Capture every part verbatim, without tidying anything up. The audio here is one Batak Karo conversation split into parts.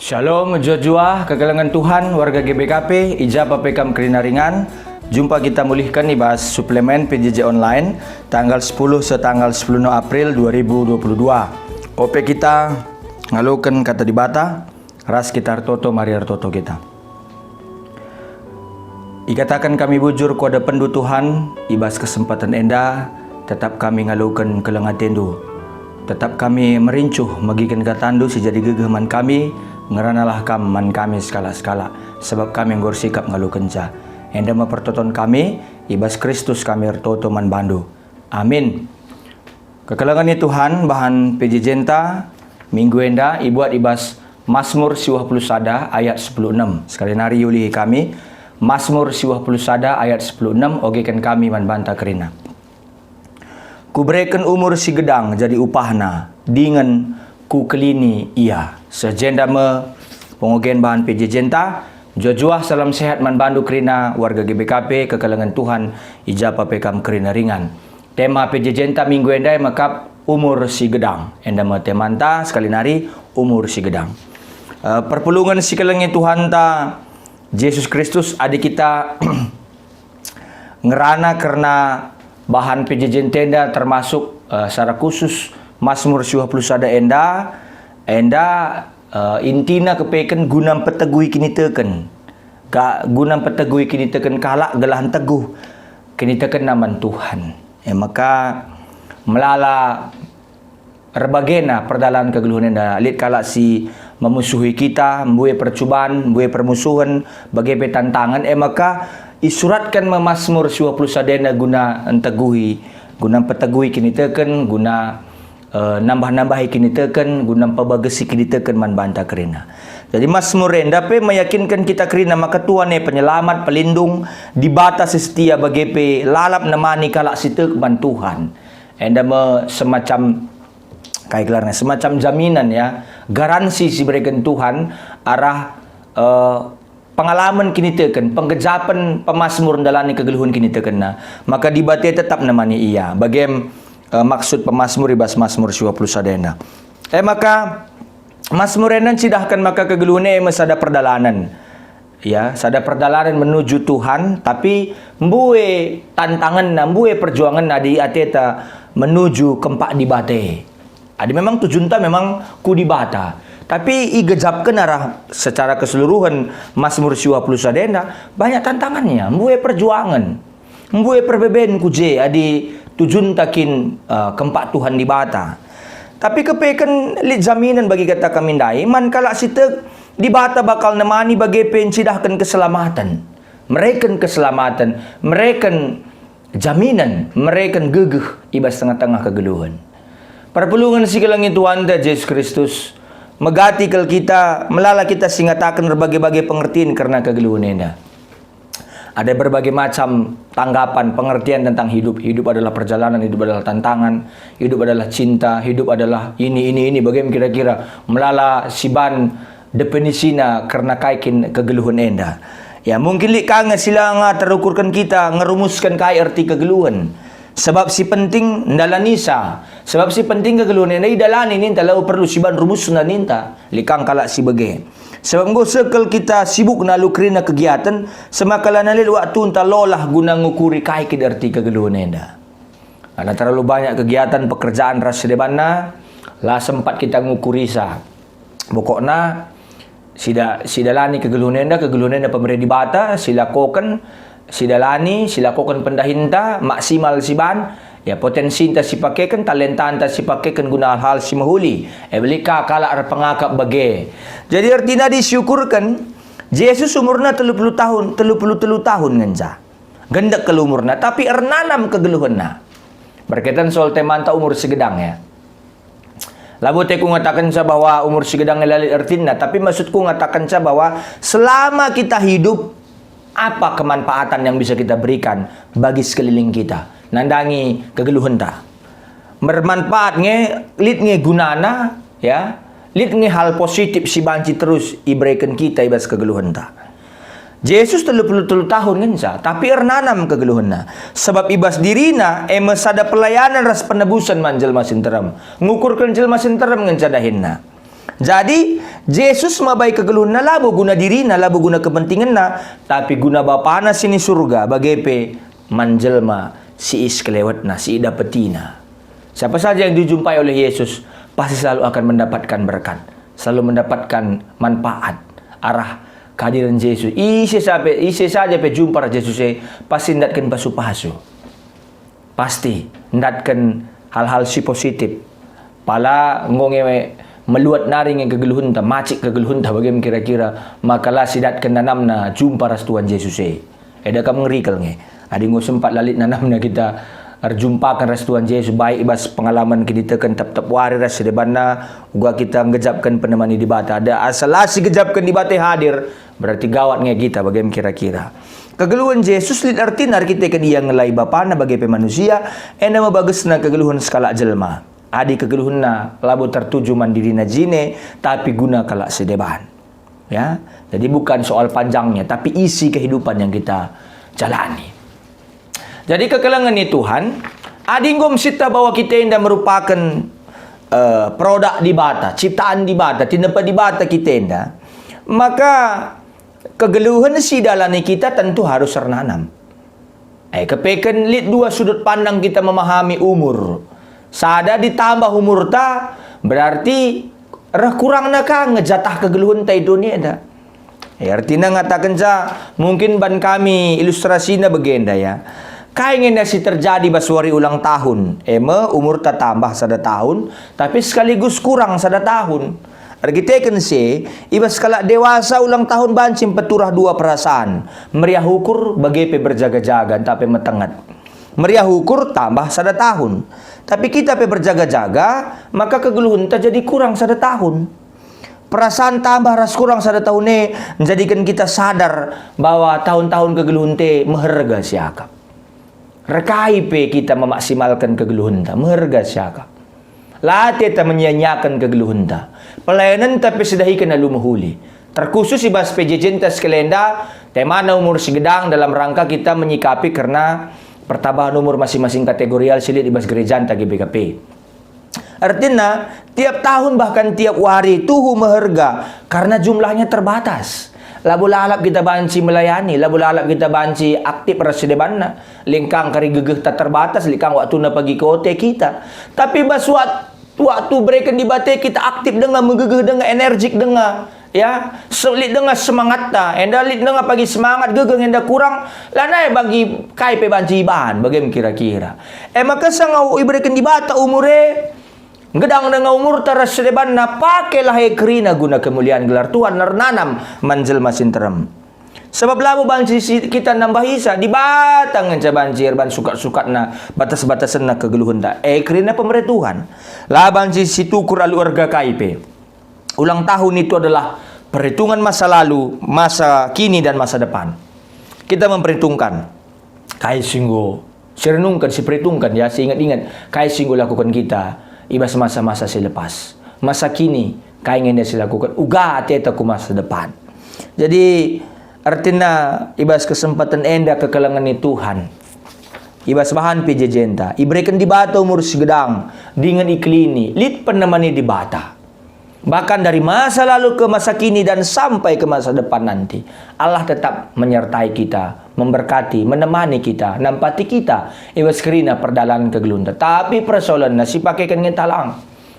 Shalom, mejuah-juah, kekelengen Tuhan, warga G B K P, i ja pe kam kerina ringan. Jumpa kita mulihken i bas suplemen P J J online, tanggal sepuluh seh tanggal sepuluh April dua ribu dua puluh dua. Ope kita ngaloken Kata Dibata, ras kita ertoto, mari ertoto kita. Ikataken kami bujur ku adepenNdu, Tuhan, i bas kesempaten enda, tetap kami ngaloken keleng ateNdu. Tetap kami merincuh megiken KataNdu si jadi gegeh man kami, ngeranalah Kam man kami sekalak-sekalak, sabap kami enggo ersikap ngalokenca. Enda me pertoton kami, i bas Kristus kami ertoto man baNdu. Amin. Kekelengen Tuhan, bahan P J J-nta minggu enda ibuat i bas Masmur siwah puluh sada ayat sepuluh enem. Sekali nari iulihi kami, Masmur siwah puluh sada ayat sepuluh enem, ogeken kami man banta kerina. Kubereken umur si gedang jadi upahna, dingen kukelini ia. Seh jenda me pengogen bahan P J J-nta. Juah-juah salam sehat man bandu kerina warga G B K P, kekelengen Tuhan, i ja pe kam kerina ringan. Tema P J J-nta minggu enda e mekap umur si gedang. Enda me temanta, sekali nari, umur si gedang. Eh, perpulungen si kelengi Tuhanta Jesus Kristus, adi kita ngerana kerna bahan P J J-nta enda, termasuk, eh, secara khusus Masmur siwah puluh sada enda, enda, eh, intina kepeken guna mpeteguhi kiniteken. Ka guna mpeteguhi kiniteken kalak gelah nteguh kinitekenna man Tuhan. E maka melala erbagena perdalan kegeluhen enda. Lit kalak si memusuhi kita, mbue percuban, mbue permusuhen, bage pe tantangen, e maka isuratken me Masmur siwah puluh sada enda guna nteguhi, guna mpeteguhi kiniteken, guna, eh, nambah-nambahi kiniteken, guna mpebagesi kiniteken man banta kerina. Jadi Masmur enda pe meyakinken kita kerina maka Tuhan e penyelamat, pelindung, Dibata si setia, bage pe lalap nemani kalak si tek man Tuhan. Enda me semacam, kai gelarna, semacam jaminan, ya, garansi si ibereken Tuhan arah, eh, pengalaman kiniteken, penggejapen pemasmur ndalani kegeluhen kinitekenna. Maka Dibata tetap nemani ia. Bage, eh, maksud pemasmur i bas Masmur siwah puluh sada enda. E maka, Masmur enda ncidahken maka kegeluhen e me sada perdalanen. Ya, sada perdalanen menuju Tuhan, tapi mbue tantangenna, mbue perjuangenna adi ateta menuju kempak Dibata. Adi memang tujunta memang ku Dibata, tapi igejapken arah secara keseluruhen Masmur siwah puluh sada enda, banyak tantangannya, mbue perjuangen. Mbue perbeben ku je adi tujunta kin, eh, kempak Tuhan Dibata. Tapi kepeken lit jaminen bagi kata kami ndai, man kalak si tek, Dibata bakal nemani bage pe ncidahken keselamaten. Mereken keselamaten, mereken jaminen, mereken gegeh i bas tengah-tengah kegeluhen. Perpulungen si kelengi Tuhanta Jesus Kristus, megati kal kita, melala kita si ngataken erbage-bage pengertin kerna kegeluhen enda. Ada berbagai macam tanggapan, pengertian tentang hidup. Hidup adalah perjalanan, hidup adalah tantangan, hidup adalah cinta, hidup adalah ini, ini, ini. Bagaimana kira-kira melala siban definisina kerna kai kin kegeluhen enda? Ya, mungkin lit ka nge si langa terukurken kita ngerumusken kai erti kegeluhen. Sebab si penting ndalanisa. Sebab si penting kegeluhen enda idalani ninta, lau perlu siban rumusna ninta. Lit ka kalak si bage. Sebab enggo seh kal kita sibuk alu kerina kegiaten, semaka lanai lit waktunta lolah guna ngukuri kai kin erti kegeluhen enda. Karena terlalu banyak kegiatan, pekerjaan ras si debanna, la sempat kita ngukurisa. Pokokna, sida-, sidalani kegeluhen enda, kegeluhen enda pemere Dibata, silakoken, sidalani, silakoken pendahinta, maksimal siban, ya, potensinta sipakeken, talentanta sipakeken guna hal-hal si mehuli. E, lit ka kalak erpengakap bage. Jadi ertina adi siukurken, Jesus umurna telu puluh tahun, telu puluh telu tahun ngenca. Gendek kal umurna, tapi ernanam kegeluhenna. Berkaitan soal temanta umur si gedang, ya. Labo te kungatakenca bahwa umur si gedang e la lit ertinna, tapi maksudku ngatakenca bahwa selama kita hidup, apa kemanfaatan yang bisa kita berikan bagi sekeliling kita? Nandangi kegeluhenta. Bermanfaat nge, lit nge gunana, ya, lit nge hal positif si banci terus ibereken kita i bas kegeluhenta. Jesus telu puluh telu tahun ngenca, tapi ernanam kegeluhenna. Sebab i bas dirina e me sada pelayanan ras penebusen man jelma si nterem. Ngukurken jelma si nterem ngenca dahinna. Jadi, Jesus mabai kegeluhenna labo guna dirina, labo guna kepentingenna, tapi guna Bapana si ni Surga, bage pe man jelma si isikelewetna, si idapetina. Siapa saja yang dijumpai oleh Yesus, pasti selalu akan mendapatkan berkat, selalu mendapatkan manfaat arah kehadiran Jesus. Ise sape, ise saja pe jumpa ras Jesus e, pasti ndatken pasu-pasu. Pasti ndatken hal-hal si positif. Pala enggo nge meluat nari nge kegeluhenta, macik kegeluhenta bage me kira-kira, maka la sidatken nanamna jumpa ras Tuhan Jesus e. Eda kam ngerikel nge. Adi enggo sempat la lit nanamna kita erjumpaken ras Tuhan Jesus, baik i bas pengalaman kiniteken tep-tep wari ras si debanna, uga kita nggejapken penemani Dibata. Adi asa la sigejapken Dibata hadir, berarti gawat nge kita bage me kira-kira. Kegeluhen Jesus lit ertina erkiteken Ia ngelai Bapana bage pe manusia, enda me bagesna kegeluhen sekalak jelma. Adi kegeluhenna labo tertuju man dirina jine, tapi guna kalak si deban. Ya, jadi bukan soal panjangnya, tapi isi kehidupan yang kita jalani. Jadi kekelengen ni Tuhan, adi enggo mesitta bahwa kita enda merupaken, eh, produk Dibata, ciptaan Dibata, tinepa Dibata kita enda, maka kegeluhen si idalani kita tentu harus ernanam. Eh, kepeken lit dua sudut pandang kita memahami umur. Sada ditambah umurta, berarti reh kurangna ka nge jatah kegeluhenta i doni enda. Eh, artina ngatakenca, mungkin ban kami ilustrasina bagenda ya. Kai nge enda si terjadi bas wari ulang tahun? E me, umurta tambah sada tahun, tapi sekaligus kurang sada tahun. Erkiteken si e, i bas kalak dewasa ulang tahun banci mpeturah dua perasaan, meriah ukur bage pe berjaga-jaga ntah pe metenget. Meriah ukur tambah sada tahun. Tapi kita pe berjaga-jaga, maka kegeluhenta jadi kurang sada tahun. Perasaan tambah ras kurang sada tahun e menjadikan kita sadar bahwa tahun-tahun kegeluhenta meherga siakap. Rekai pe kita memaksimalken kegeluhenta, meherga siakap. La ateta menyia-nyiaken kegeluhenta. Pelayanenta pe sidahiken alu mehuli. Terkhusus i bas P J J-nta sekali enda, temana umur si gedang dalam rangka kita menyikapi kerna pertambahan umur masing-masing kategorial si lit i bas gerejanta G B K P. Ertina, tiap tahun bahkan tiap wari tuhu meherga karena jumlahnya terbatas. Labo lalap kita banci melayani, labo lalap kita banci aktif ras si debanna. Lit kang kari gegehta terbatas, lit kang waktuna pagi kote kita. Tapi bas wat-, waktu bereken Dibata kita aktif denga, megegeh denga, energik denga. Ya, so lit denga semangatta, enda lit denga pagi semangat, gegeh enda kurang, lanai bagi kai pe banci ibahan, bage me kira-kira. E maka sanga ibereken Dibata umur e, gedang denga umurta ras si debanna, pakelah e kerina guna kemulian gelar Tuhan, ernanam man jelma si nterem. Sebab labo banci si kita nambahisa, Dibata ngenca banci erban sukat-sukatna, batas-batasenna kegeluhenta. E kerina pemere Tuhan. La banci situkur alu erga kai pe. Ulang tahun itu adalah perhitungan masa lalu, masa kini, dan masa depan. Kita memperhitungkan kai si enggo sirenungken, siperhitungken, ya, siinget-inget kai si enggo lakuken kita i bas masa-masa si lepas. Masa kini, kai nge enda silakuken, uga ateta ku masa depan. Jadi, ertina i bas kesempatan enda kekelengen ni Tuhan, i bas bahan P J J-nta, ibereken Dibata umur si gedang, dingen ikelini, lit penemani Dibata. Bahkan dari masa lalu ke masa kini dan sampai ke masa depan nanti, Allah tetap menyertai kita, memberkati, menemani kita, nampati kita, i bas kerina perdalan kegeluhenta. Tapi persoalenna, sipakeken nge ntah lang,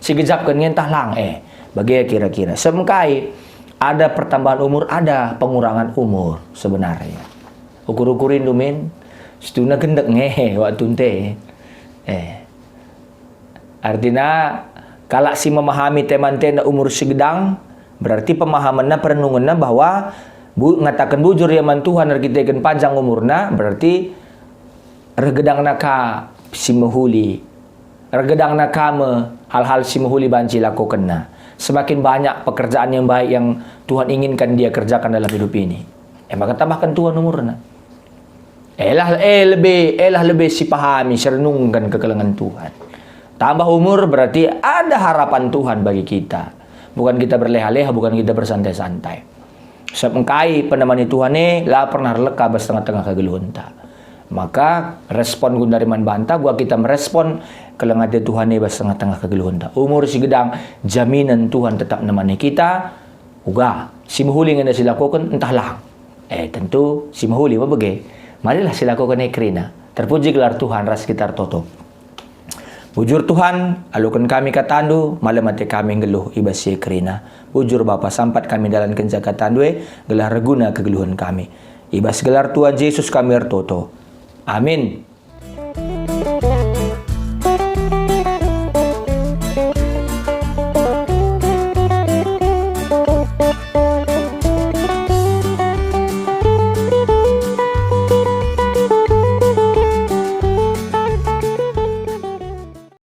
sigejapken nge ntah lang, eh, bage kira-kira. Sebab engkai ada pertambahan umur, ada pengurangan umur sebenarnya. Ukur-ukurindu min, situhuna gendek nge waktunta. Eh. Artina, kalak si memahami temanta enda umur si gedang, berarti pemahamenna, perenungenna bahwa bu-, ngataken bujur ia man Tuhan erkiteken panjang umurna, berarti ergedangna ka si mehuli, ergedangna ka me hal-hal si mehuli banci ilakokenna. Semakin banyak pekerjaan yang baik yang Tuhan inginkan dia kerjakan dalam hidup ini, e maka tambahken Tuhan umurna. Elah, eh, lebe, elah lebe sipahami, sirenungken kekelengen Tuhan. Tambah umur berarti ada harapan Tuhan bagi kita. Bukan kita berleha-leha, bukan kita bersantai-santai. Sebab engkai penemani Tuhan e la pernah erleka bas tengah-tengah kegeluhenta. Maka respon gundari man banta, uga kita merespon keleng ate Tuhan i bas tengah-tengah kegeluhenta. Umur si gedang, jaminen Tuhan tetap nemani kita, uga si mehuli nge enda silakoken ntah lang. Eh, tentu si mehuli me bage. Marilah silakoken e kerina. Terpuji gelar Tuhan ras kita ertoto. Bujur Tuhan, aloken kami kataNdu, malem ate kami nggeluh i bas si e kerina. Bujur Bapa, sampat kami ndalankenca kataNdu e, gelah erguna kegeluhen kami. I bas gelar Tuhan Jesus kami ertoto. Amin.